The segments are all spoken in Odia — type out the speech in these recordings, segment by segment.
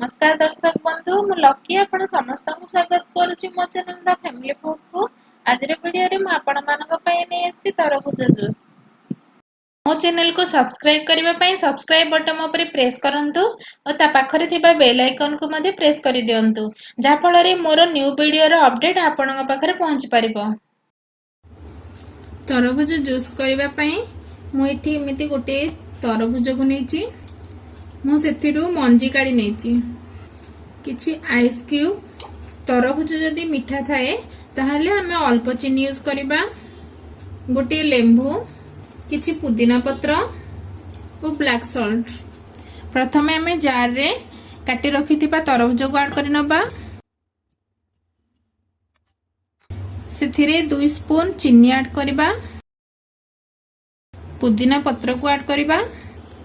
ନମସ୍କାର ଦର୍ଶକ ବନ୍ଧୁ, ମୁଁ ଲକି ଆପଣ ସମସ୍ତଙ୍କୁ ସ୍ୱାଗତ କରୁଛି ମୋ ଚ୍ୟାନେଲ ଦ ଫ୍ୟାମିଲି ଫୁଡକୁ। ଆଜିର ଭିଡ଼ିଓରେ ମୁଁ ଆପଣମାନଙ୍କ ପାଇଁ ନେଇ ଆସିଛି ତରଭୁଜ ଜୁସ୍। ମୋ ଚ୍ୟାନେଲକୁ ସବସ୍କ୍ରାଇବ କରିବା ପାଇଁ ସବସ୍କ୍ରାଇବ ବଟନ ଉପରେ ପ୍ରେସ୍ କରନ୍ତୁ ଓ ତା ପାଖରେ ଥିବା ବେଲ୍ ଆଇକନକୁ ମଧ୍ୟ ପ୍ରେସ୍ କରିଦିଅନ୍ତୁ, ଯାହାଫଳରେ ମୋର ନ୍ୟୁ ଭିଡ଼ିଓର ଅପଡେଟ୍ ଆପଣଙ୍କ ପାଖରେ ପହଞ୍ଚି ପାରିବ। ତରଭୁଜ ଜୁସ୍ କରିବା ପାଇଁ ମୁଁ ଏଠି ଏମିତି ଗୋଟିଏ ତରଭୁଜକୁ ନେଇଛି। ମୁଁ ସେଥିରୁ ମଞ୍ଜି କାଢ଼ି ନେଇଛି, କିଛି ଆଇସ୍ କ୍ୟୁବ୍। ତରଭୁଜ ଯଦି ମିଠା ଥାଏ, ତାହେଲେ ଆମେ ଅଳ୍ପ ଚିନି ୟୁଜ୍ କରିବା। ଗୋଟିଏ ଲେମ୍ବୁ, କିଛି ପୁଦିନା ପତ୍ର ଓ ବ୍ଲାକ୍ ସଲ୍ଟ। ପ୍ରଥମେ ଆମେ ଜାର୍ରେ କାଟି ରଖିଥିବା ତରଭୁଜକୁ ଆଡ୍ କରିନେବା। ସେଥିରେ 2 ସ୍ପୁନ୍ ଚିନି ଆଡ୍ କରିବା, ପୁଦିନା ପତ୍ରକୁ ଆଡ୍ କରିବା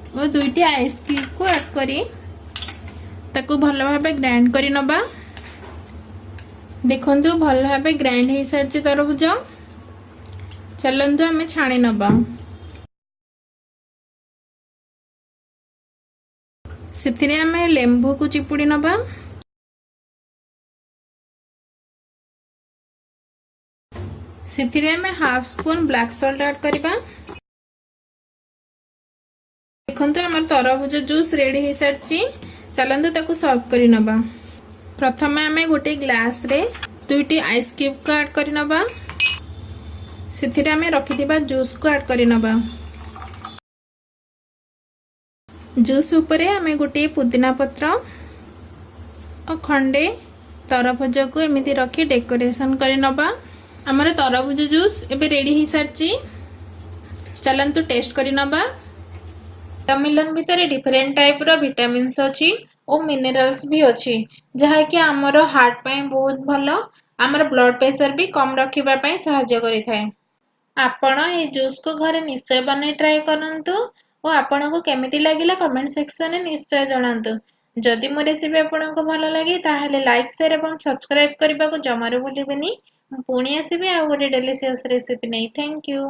ଓ 2ଟି ଆଇସ୍ କ୍ୟୁବକୁ ଆଡ୍ କରି ତାକୁ ଭଲ ଭାବେ ଗ୍ରାଇଣ୍ଡ କରି ନେବା। ଦେଖନ୍ତୁ, ଭଲ ଭାବେ ଗ୍ରାଇଣ୍ଡ ହେଇସାରିଛି ତରଭୁଜ। ଚାଲନ୍ତୁ ଆମେ ଛାଣି ନେବା। ସେଥିରେ ଆମେ ଲେମ୍ବୁକୁ ଚିପୁଡ଼ି ନେବା। ସେଥିରେ ଆମେ half spoon black salt add କରିବା। ଦେଖନ୍ତୁ, ଆମର ତରଭୁଜ ଜୁସ୍ ରେଡି ହେଇସାରିଛି। ଚାଲନ୍ତୁ ତାକୁ ସର୍ଭ କରି ନେବା। ପ୍ରଥମେ ଆମେ ଗୋଟେ ଗ୍ଲାସରେ 2ଟି ଆଇସ୍ କ୍ୟୁବକୁ ଆଡ୍ କରିନେବା। ସେଥିରେ ଆମେ ରଖିଥିବା ଜୁସ୍କୁ ଆଡ୍ କରିନେବା। ଜୁସ୍ ଉପରେ ଆମେ ଗୋଟିଏ ପୁଦିନା ପତ୍ର ଓ ଖଣ୍ଡେ ତରଭୁଜକୁ ଏମିତି ରଖି ଡେକୋରେସନ କରିନେବା। ଆମର ତରଭୁଜ ଜୁସ୍ ଏବେ ରେଡି ହେଇସାରିଛି। ଚାଲନ୍ତୁ ଟେଷ୍ଟ କରିନେବା। ୱାଟରମେଲନ ଭିତରେ ଡିଫରେଣ୍ଟ ଟାଇପର ଭିଟାମିନ୍ସ ଅଛି ଓ ମିନେରାଲ୍ସ ବି ଅଛି, ଯାହାକି ଆମର ହାର୍ଟ ପାଇଁ ବହୁତ ଭଲ। ଆମର ବ୍ଲଡ ପ୍ରେସର ବି କମ ରଖିବା ପାଇଁ ସାହାଯ୍ୟ କରିଥାଏ। ଆପଣ ଏଇ ଜୁସ୍କୁ ଘରେ ନିଶ୍ଚୟ ବନେଇ ଟ୍ରାଏ କରନ୍ତୁ ଓ ଆପଣଙ୍କୁ କେମିତି ଲାଗିଲା କମେଣ୍ଟ ସେକ୍ସନରେ ନିଶ୍ଚୟ ଜଣାନ୍ତୁ। ଯଦି ମୋ ରେସିପି ଆପଣଙ୍କୁ ଭଲ ଲାଗେ, ତାହେଲେ ଲାଇକ୍, ସେୟାର ଏବଂ ସବସ୍କ୍ରାଇବ କରିବାକୁ ଜମାରୁ ଭୁଲିବେନି। ମୁଁ ପୁଣି ଆସିବି ଆଉ ଗୋଟେ ଡେଲିସିୟସ୍ ରେସିପି ନେଇ। Thank you.